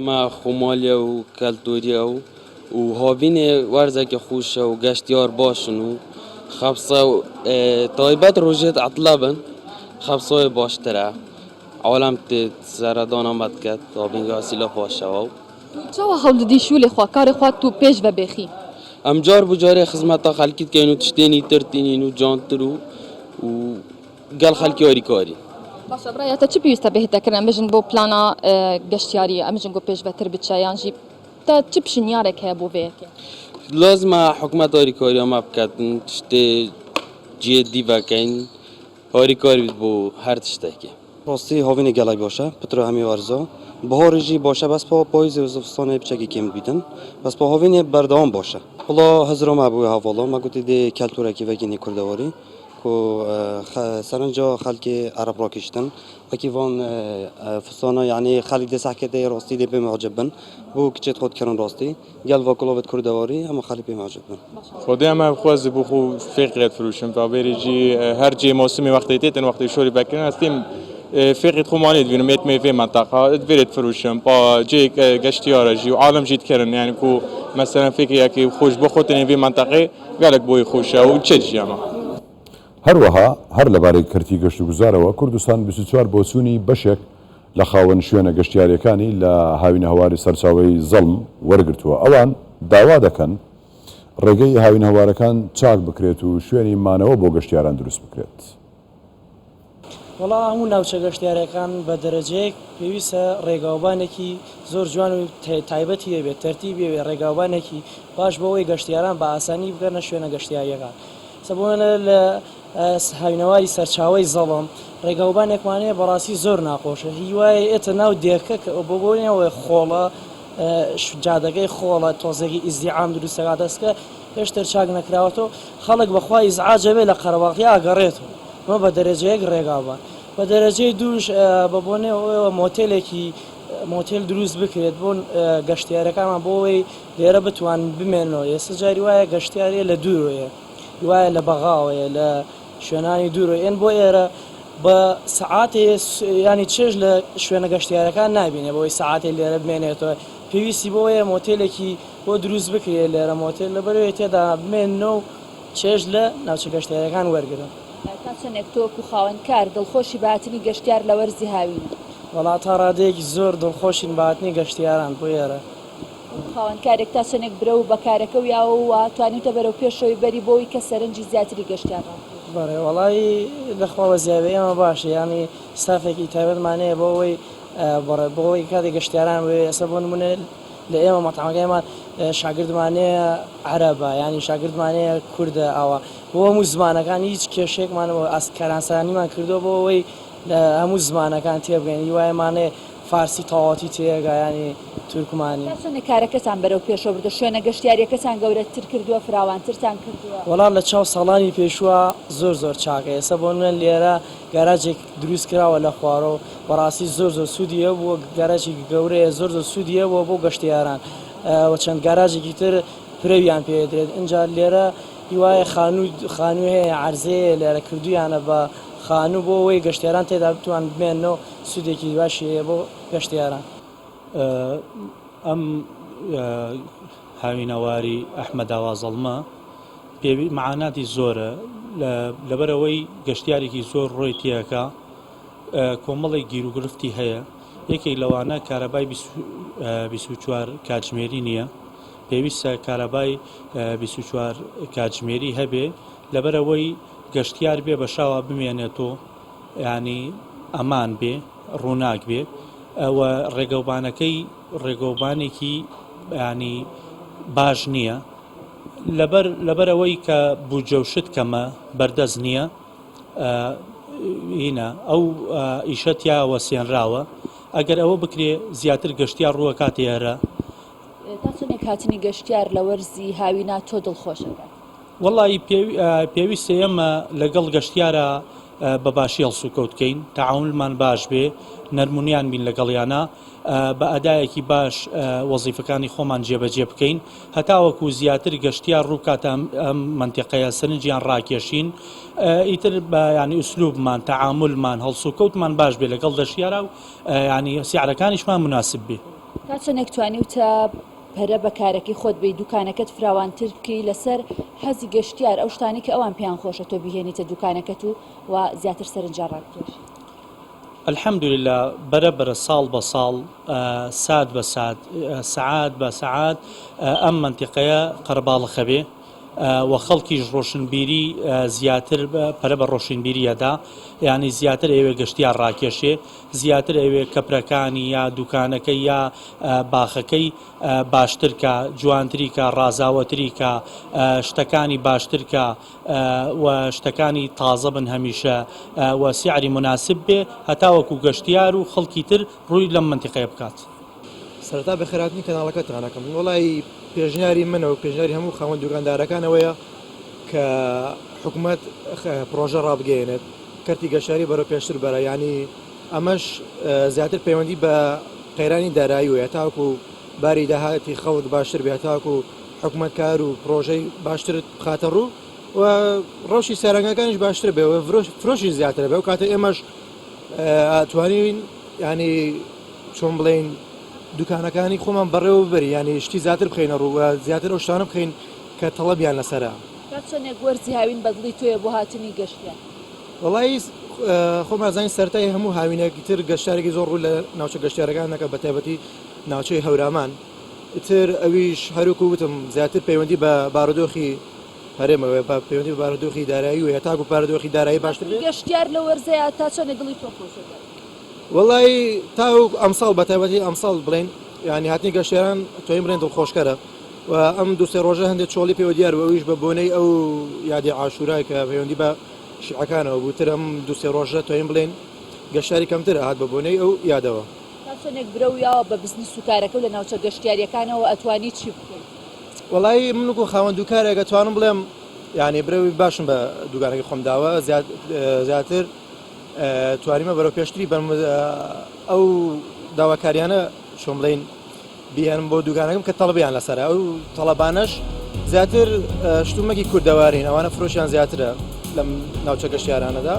مە خۆمالیە و کەلتوریە و و هاوینێ وەرزەکی خوشە و گەشتیار باشن و خەبسە و تایبەت ڕۆژێت عەتلە بن خەبسەوەی باشترە عالەم تێت سەردانا مە دکەت هاوینگا سیلاف باشەوە و. تو چاوا هەوڵ ددی شولێ خوا کارێ خوا تو پێش ڤە بێخی؟ ئەم جار بو جارێ خزمەتا خەلکی دکەین و تشتێنی تر تینین و جانتر و و گەل خەلکی هاریکارین. باشە برا یا تە چ پێویستە بهێتە کردن ئەم بژن بۆ پلانا گەشتیاری ئەم بژن گۆ پێشڤەتر بچە یان ژی تە چ پشنیارێک هەیە بۆ ڤێ یەکێ؟ لازمە حکومەت هاریکاریا مە بکەتن تشتێ جێ دی ڤەکەین هاریکار بیت بۆ هەر تشتەکێ. ڕاستی هاوینێ گەلەک باشە پترە هەمی وەرزا بەهارێ ژی باشە بەس پا پاییزێ و زستانێ بچەکی کێم بیتن بەس پا هاوینێ بەردەوام باشە. وەڵا هزرا مە بووێ هەڤاڵا مە گوتی دێ کەلتورەکی ڤەگینی کوردەواری کو سەرنجا خەلکی عەرەب ڕاکیشتن وەکی ڤان فستانا یەعنی خەلک دێ سەح کردێ ڕاستی دێ پێ معجب بن بۆ کچێت خۆت کردن ڕاستی گەل ڤا کڵاڤت کوردەواری ئەمە خەلک پێ معجب بن. خودێ ئەمە خوازی بو خو فێقێت فروشم تا بێری جی هەر جێ مۆسمی وەختی تێتن وەختی شۆری بەکرن هەستیم فێقیت خو مانێت بینم ێت مێ vê منطقە ات فروشم پا جێ گەشتیارە ژی و عالم ژیت کردن یعنی کو مثلا فێکیەکی خوش بۆ خۆتنێ vê منطقەی گەلک بۆی خوشە و چێت ژیامە. هەروەها هەر لەبارەی کەرتی گەشتوگوزارەوە، کوردستان 24 بۆچوونی بەشێک لە خاوەن شوێنە گەشتیارییەکانی لە هاوینەهەواری سەرچاوەی زەڵم وەرگرتووە، ئەوان داوا دەکەن ڕێگەی هاوینەهەوارەکان چاک بکرێت و شوێنی مانەوە بۆ گەشتیاران دروست بکرێت. وەڵا هەموو ناوچە گەشتیارەکان بە دەرەجەیەک پێویستە ڕێگاوبانێکی زۆر جوان و تایبەتی هەبێت تەرتیبی هەبێت ڕێگاوبانێکی باش بۆ ئەوەی گەشتیاران بە ئاسانی بگەنە شوێنە گەشتیاریەکان سە بۆ نمونە لە هاوینەواری سەرچاوەی زەڵم ڕێگاوبانێکمان هەیە بەڕاستی زۆر ناخۆشە هیوایە ئێتە ناو دێکە کە بۆ بۆنەوەی خۆڵە جادەکەی خۆڵە تۆزێکی ئیزدیعام دروستەکات دەستکە هێشتر چاک نەکراوەتەوە خەڵک بەخوا ئیزعاج ئەبێ لە قەرەباڵغی ئەگەڕێتەوە ئەمە بە دەرەجە یەک ڕێگاوبان بە دەرەجەی دووش بە بۆنەی ئەوەوە مۆتێلێکی مۆتێل دروست بکرێت بۆ گەشتیارەکانمان بۆ ئەوەی لێرە بتوان بمێنەوە ئێستا جاری وایە گەشتیارەیە لە دوورەوەیە وایە لە بەغاوەیە لە شوێنانی دوورەوە ئێن بۆ ئێرە بە سەعاتێ ینی چێژ لە شوێنە گەشتیارەکان نابینێ بەوەی سەعاتێ لێرە بمێنێتەوە پێویستی بۆیە مۆتێلێکی بۆ دروست بکرێت لێرە مۆتێل لەبەرئەوەی تێدا بمێننەوە و چێژ لە ناوچە گەشتیاریەکان وەرگرن. تا چەندێک تۆ وەکو خاوەن کار دڵخۆشی بە هاتنی گەشتیار لە وەرزی هاوینە؟ وەڵا تا ڕادەیەکی زۆر دڵخۆشین بە هاتنی گەشتیاران بۆ ئێرە. وەکو خاوەن کارێک تا چەندێک برەو بە کارەکەو یاوە و توانیوتە بەرەو پێشەوەی بەری بۆ ئەوی کە سەرنجی زیاتری گەشتیار ڕابکێشی؟ بەڵێ وەڵایی لە خوا بەزیابێ ئێمە باشە یانی ستافێکی تایبەتمان هەیە بۆ ئەوەی بەڕێ بۆ ئەوەی کاتێک گەشتیاران بۆ ئێستا بۆ نمونە لە ئێمە مەتعەمەکەیمان شاگردمان هەیە عەرەبە یانی شاگردمان هەیە کوردە ئاوا بۆ هەموو زمانەکان هیچ کێشەیەکمان کارئاسانیمان کردووە بۆ ئەوەی لە هەموو زمانەکان تێبگەین هیوایەمان هەیە فارسی تەواوەتی تێگا یانی تورکمانی. تا چەندێک کارەکەتان بەرەو پێشەوە بردووە شوێنە گەشتیارییەکەتان گەورەتر کردووە فراوانترتان کردووە؟ وەڵا لە چاو ساڵانی پێشووە زۆر زۆر چاکە ئێستا بۆ نمونە لێرە گەراجێک دروست کراوە لە خوارەوە بەڕاستی زۆر زۆر سوودی هەبووە گەراجێکی گەورەیە زۆر زۆر سوودی هەبووە بۆ گەشتیاران و چەند گەراجێکی تر پرەویان پێ دەدرێت ئینجا لێرە هیوایە خانوو خانوو هەیە عەرزەیە لێرە کردوویانە بە خانوو بۆ ئەوەی گەشتیاران تێدا بتوان بمێننەوە سوودێکی باشی هەیە بۆ گەشتیاران. ئەم هاوینەواری ئەحمەداوا زەڵمە پێوی معاناتی زۆرە لەبەرئەوەی گەشتیارێکی زۆر ڕۆی تێکا کۆمەڵێک گیروگرفتی هەیە یەکێک لەوانە کارەبای 24 کاتژمێری نییە پێویستە کارەبای 24 کاتژمێری هەبێ لەبەرئەوەی گەشتیار بێ بە شاوە بمێنێتەوە ینی ئەمان بێ ڕووناک بێ ئەوە ڕێگەوبانەکەی ڕێگەوبانێکی ینی باش نییە لەبەر لەبەرئەوەی کە بودجە و شت کەمە بەردەست نییە هینە ئەو ئیشە تیا وەسێنراوە ئەگەر ئەوە بکرێ زیاتر گەشتیار ڕووەکاتە ئێرە. تا چەندێک هاتنی گەشتیار لە وەرزی هاوینا تۆ دڵخۆشەکات؟ وەڵایی پێویستە ئێمە لەگەڵ گەشتیارا بە باشی هەڵسوکەوت کەین، تەعامولمان باش بێ، نەرمونیان بین لەگەڵیانا، بە ئەدایەکی باش وەزیفەکانی خۆمان جێبەجێ بکەین، هەتاوەکو زیاتر گەشتیار ڕووبکاتە ئەم مەنتیقەیە سەرنجیان ڕاکێشین، ئیتر بە یانی ئوسلوبمان، تەعامولمان، هەڵسوکەوتمان باش بێ لەگەڵ دەشتیارا و یانی سیعرەکانیشمان موناسب بێ. تا چەندێک توانیوتە پەرە بە کارەکەی خۆت بەی، دوکانەکەت فراوانتر بکەی لەسەر حەزی گەشتیار، ئەو شتانەی کە ئەوان پێیان خۆشە تۆ بیهێنیتە دوکانەکەت و و زیاتر سەرنجیان ڕابکێشی؟ الحمدللە بەرە بەرە ساڵ بە ساڵ سات بە سات سەعات بە سەعات ئەم مەنتیقەیە قەرەباڵخە بێ و خەڵکیش ڕۆشنبیری زیاتر پەرە بە ڕۆشنبیری ئەدا یانی زیاتر ئەیەوێ گەشتیار ڕاکێشێ زیاتر ئەوێ کەپرەکانی یا دوکانەکەی یا باخەکەی باشتر کا جوانتری کا ڕازاوەتری کا شتەکانی باشتر کا و شتەکانی تازە بن هەمیشە و سعری مناسب بێ هەتاوەکو گەشتیار و خەڵکی تر ڕووی لەم مەنتیقەیە بکات. سەرەتا بەخێرهاتنی کەناڵەکەتان ئەکەم وەڵایی پێشنیاری منە و پێشنیاری هەموو خاوەن دوکاندارەکان ئەوەیە کە حکومەت پڕۆژە ڕابگەیەنێت کەرتی گەشتیاری بەرەو پێشتر بەرە یانی ئەمەش زیاتر پەیوەندی بە قەیرانی داراییەوەیە تاکو باری داهاتی خەڵک باشتر بێت تاکو حکومەت کار و پڕۆژەی باشتر بخاتە ڕوو و ڕەوشی سەیرانگاکانیش باشتر بێ و فرۆشی زیاتر بێ و کاتە ئێمەش توانین ینی چۆن بڵێین دوکانەکانی خۆمان بەڕێوە ببەری ینی شتی زیاتر بخەینە ڕوو و زیاتر ئەو شتانە بخەین کە تەڵەبیان لەسەرە. تا چەندێک وەرزی هاوین بەدڵی تۆیە بۆ هاتنی گەشتیار؟ وەڵایی خۆمان ئەزانین سەرەتای هەموو هاوینێک تر گەشتارێکی زۆر ڕوو لە ناوچە گەشتیارەکان دەکات بەتایبەتی ناوچەی هەورامان ئیتر ئەویش هەروەکو وتم زیاتر پەیوەندی بە بارودۆخی هەرێمەوەیە بە پەیوەندی بە بارودۆخی دارایی وەیە تاکو بارودۆخی دارایی باشتر بێت. گەشتیار لەو وەرزەیا تا چەندێک دڵی تۆ خۆش دەبێت؟ وەڵایی تاوەکو ئەمساڵ بەتایبەتی ئەمساڵ بڵێین یانی هاتنی گەشتیاران توانین بڵێین دڵخۆشکەرە و ئەم دوو سێ ڕۆژە هەندێک چۆڵی پێوە دیار بوو ئەویش بە بۆنەی ئەو یادی عاشورای کە پەیوەندی بە شیعەکانەوە بوو تر ئەم دوو سێ ڕۆژە توانین بڵێین گەشتیاری کەمتر ئەهات بە بۆنەی ئەو یادەوە. تا چەندێک برەو یاوە بە بزنس و کارەکە و لە ناوچە گەشتیاریەکانەوە ئەتوانی چی بکەیت؟ وەڵایی من وەکو خاوەن دوکارێک ئەتوانم بڵێم یانی برەوی باشم بە دوکانەکەی خۆم داوە زیاتر توانیمە بەرەو پێشتری بەرم ئەو داواکاریانە چۆن بڵێین بیهێنم بۆ دوکانەکەم کە تەڵبیان لەسەرە ئەو تەڵەبانەش زیاتر شتومەکی کوردەوارین ئەوانە فرۆشیان زیاترە لەم ناوچە گەشتیارانەدا.